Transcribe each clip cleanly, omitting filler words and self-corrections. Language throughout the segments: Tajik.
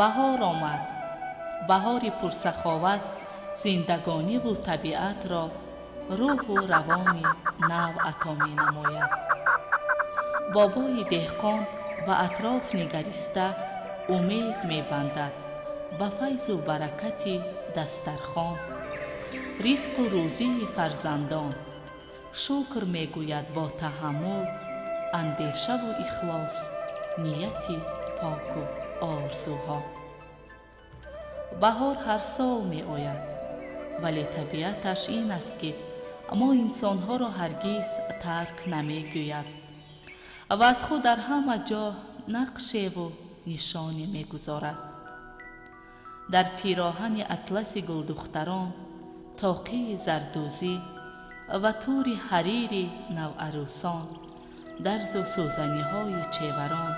Баҳор омад. Баҳори пурсаховат зиндагониву табиатро рӯҳу равони нав ато менамояд. Бобои деҳқон ба атроф нигариста умед мебандад ба файзу баракати дастархон, ризқу рӯзии фарзандон. Шукр мегӯяд бо таҳаммул, андешаву ихлос, нияти поку орзуҳо. Баҳор ҳар сол меояд, вале табиаташ ин аст, ки мо инсонҳоро ҳаргиз тарк намегӯяд ва аз худ дар ҳама ҷо нақшеву нишоне мегузорад. Дар пироҳани атласи гулдухтарон, тоқии зардӯзӣ ва тӯри ҳарири наварӯсон, дарзу сӯзаниҳои чеварон,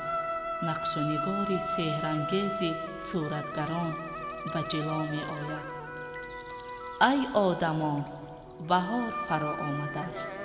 нақшунигори сеҳрангези суратгарон ба ҷило меояд. Ай одамон, баҳор фаро омадааст.